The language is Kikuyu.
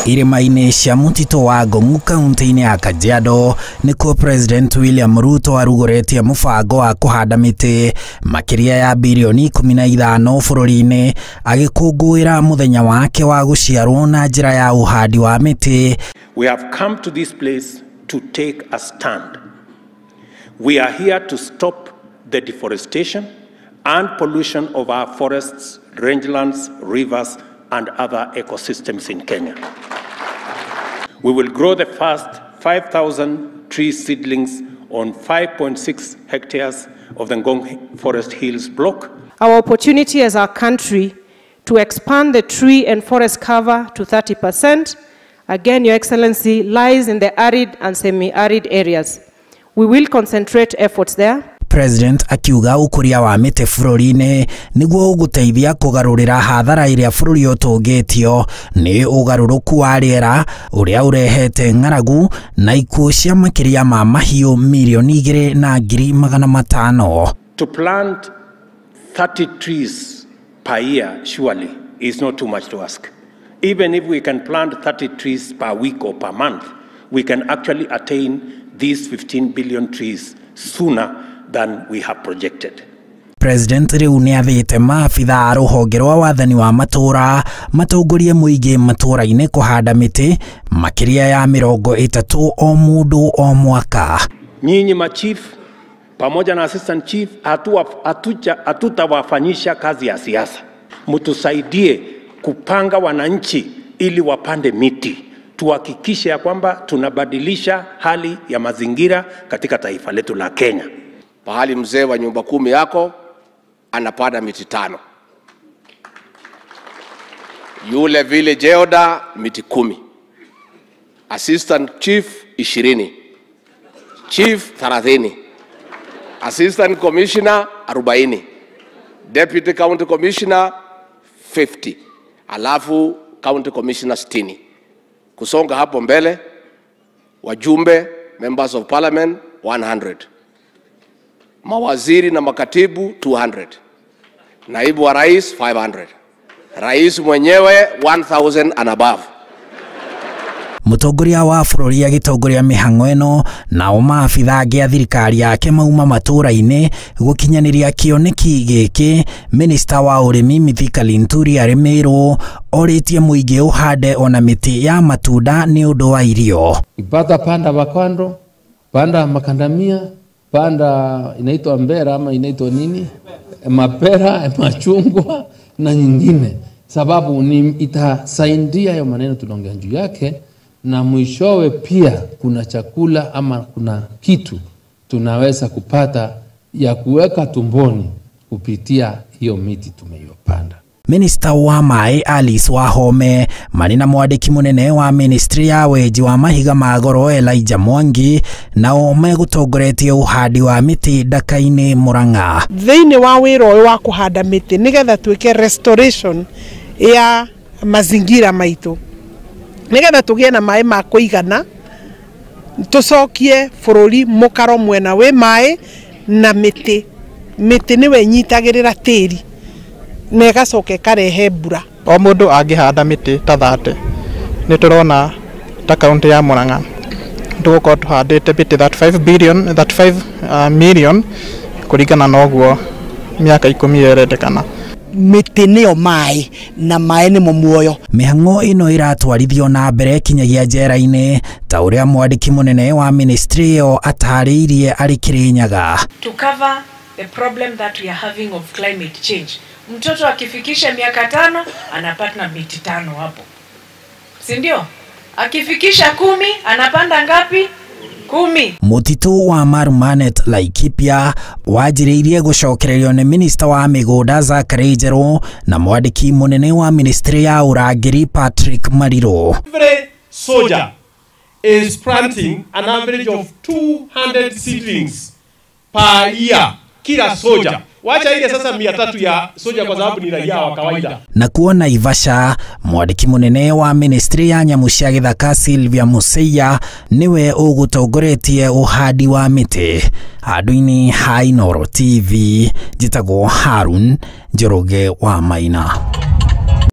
Irĩma-inĩ cia mũtitũ wa Ngong'u kaunti-inĩ ya Kajiado nĩkuo President William Ruto arugũrĩtie mũbango wa kũhanda mĩtĩ makĩria ya birioni 15 bũrũri-inĩ agĩkũngũĩra mũthenya wake wa gũciarwo na njĩra ya ũhandi wa mĩtĩ. We have come to this place to take a stand. We are here to stop the deforestation and pollution of our forests, rangelands, rivers, and other ecosystems in Kenya. We will grow the first 5,000 tree seedlings on 5.6 hectares of the Ngong Forest Hills block. Our opportunity as our country to expand the tree and forest cover to 30%, again, Your Excellency, lies in the arid and semi-arid areas. We will concentrate efforts there. President akiuga ũkũria wa mĩtĩ bũrũri-inĩ nĩguo ũgũteithia kũgarũrĩra hathara ĩrĩa bũrũri ũtũngĩtio nĩ ũgarũrũku wa rĩera ũrĩa ũrehete ng'aragu na ikuũ cia makĩria ma mahiũ mirioni 2,500. To plant 30 trees per year surely is not too much to ask. Even if we can plant 30 trees per week or per month, we can actually attain these 15 billion trees sooner than we have projected. President rĩu nĩathĩte maabitha a rũhonge rwa wathani wa matũra matongorie mũingĩ matũra-inĩ kũhanda mĩtĩ makĩria ya 30 o mũndũ o mwaka. Nyinyi machief pamoja na assistant chief hatutawafanyisha kazi ya siasa. Mtusaidie kupanga wananchi ili wapande miti. Tuhakikishe ya kwamba tunabadilisha hali ya mazingira katika taifa letu la Kenya. Pahali mzee wa nyumba 10 yako anapanda miti 5. Yule vile jeoda miti 10. Assistant chief 20. Chief 30. Assistant commissioner 40. Deputy county commissioner 50. Alafu county commissioner 60. Kusonga hapo mbele wajumbe members of parliament 100. Mawaziri na makatibu 200. Naibu wa rais 500. Rais mwenyewe 1000 and above. Mũtongoria wa bũrũri agĩtongoria mĩhang'o ĩno nao maabitha angĩ a thirikari yake mauma matũra-inĩ gũkinyanĩria kĩoneki gĩkĩ. Minista wa ũrĩmi Mithika Linturi arĩ Meru orĩtie mũingĩ ũhande ona mĩtĩ ya matunda nĩ ũndũ wa irio. Ipata panda makwando, panda makandamia, panda inaitwa mbera ama inaitwa nini, mapera, machungwa na nyingine, sababu ni itasaidia hayo maneno tunaongea juu yake, na mwishowe pia kuna chakula ama kuna kitu tunaweza kupata ya kuweka tumboni kupitia hiyo miti tumeyopanda. Minista wa maĩ Alice Wahome marĩ na mwandĩki mũnene wa ministry ya wenji wa mahiga ma goro Elijah Mwangi nao megũtongoretie ũhandi wa mĩtĩ Ndaka-inĩ Murang'a. Thĩinĩ wa wĩra ũyũ wa kũhanda mĩtĩ nĩgetha twĩke restoration ya mazingira maitũ, nĩgetha tũgĩe na maĩ ma kũigana, tũcokie bũrũri mũkaro mwena wĩ maĩ na mĩtĩ. Mĩtĩ nĩwe ĩnyitagĩrĩra tĩri na ĩgacoka ĩkarehe mbura. O mũndũ angĩhanda mĩtĩ ta 30 nĩ tũrona ta kaunti ya Murang'a tũgũkorwo tũhandĩte mĩtĩ 35 million kũringana na ũguo mĩaka 10 ĩrendekana. Mĩtĩ nĩyo maĩ na maĩ nĩmo muoyo. Mĩhang'o ĩno ĩratwarithio na mbere kinyagia njera-inĩ ta ũrĩa mwandĩki mũnene wa ministry ĩyo atarĩirie arĩ Kirinyaga. To cover the problem that we are having of climate change. Mtoto akifikisha miaka 5 anapata miti 5 hapo, si ndio? Akifikisha 10 anapanda ngapi? 10. Mũtitũ wa Marumanet Laikipia wanjĩrĩirie gũcokererio nĩ minista wa mĩgũnda Zachary Njerũ na mwandĩki mũnene wa ministry ya ũrangĩri Patrick Mariru. Every soldier is planting an average of 200 seedlings per year. Kila soja. Wacha ile sasa 300 ya soja kwa sababu ni raia wa kawaida. Na kuo Naivasha, mwandĩki mũnene wa ministry ya nyamũ cia gĩthaka Sylvia Museya niwe ũgũtongoretie ũhandi wa mĩtĩ. Handũ-inĩ ha Inooro TV, njĩtagwo Harun Njoroge wa Maina.